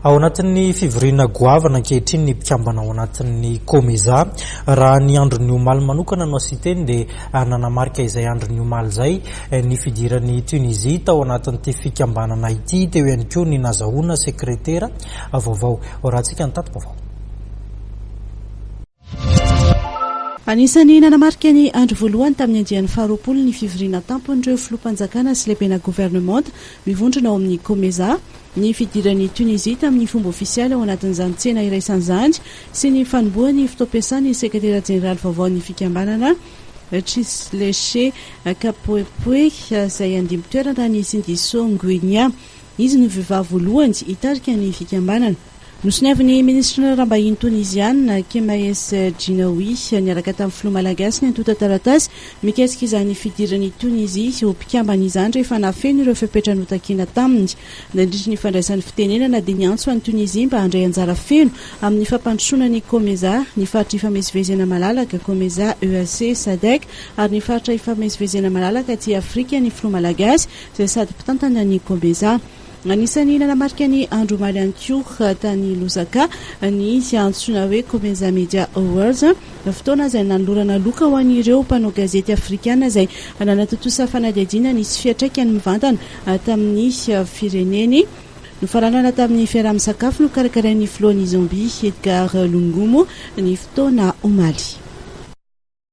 Ao anatin'ny fivoriana goavana ankehitriny ny mpikambana ao anatin'ny Comesa. Raha ny andron'ny omaly manokana no asian-teny dia nanamarika izay andron'ny omaly izay ny fidiran'i Tunisie tao anatin'ity fikambanana ity. Teo ihany koa ny nazahoana sekretera vaovao. Hoarahantsika ny tati-baovao. Anisan'ny nanamarika ny andro voalohany tamin'ny andiany faharoapolo ny fivoriana an-tampon'ireo filoham-panjakana sy lehibena governemanta mivondrona ao amin'ny Comesa, ny fidiran'i Tunisie tamin'ny fomba ofisialy ao anatin'izany tsena iraisana izany sy ny fanombohan'ny fotoam-piasan'ny sekretera jeneraly vaovaon'ny fikambanana Tshileshe Kapwepwe izay handimby toerana an'i Sindiso Ngwenya. Izy no vehivavy voalohany hitarika ny fikambanana. Nosoniavin'ny minisitry ny Raharaham-bahiny Toniziana, Khemaies Jhinaoui, niaraka tamin'ny filoha malagasy ny antontan-taratasy mikasika izany fidiran'i Tonizia ho mpikambana izany rehefa nahafeno ireo fepetra notakiana taminy. Nandritry ny fandraisany fitenenana dia niantso an'i Tonizia mba handray anjara feno amin'ny fampandrosoana ny Comesa, ny faritra ifamezivezena malalaka, Comesa, EAC, Sadec, ary ny faritra ifamezivezena malalaka aty Afrika ny filoha malagasy izay sady mpitantana ny Comesa. Anisan'ny nanamarika ny andro omaly ihany koa tany Lusaka ny antsoina hoe Comesa Media Awards, fotoana izay nanolorana loka ho an'ireo mpanao gazety afrikana izay nanatontosa fanadihadiana nisy fiantraikany mivantana tamin'ny fireneny. Nofaranana tamin'ny fiaraha-misakafo nokarakarain'ny filohan'i Zambia, Edgar Lungu moa ny fotoana omaly.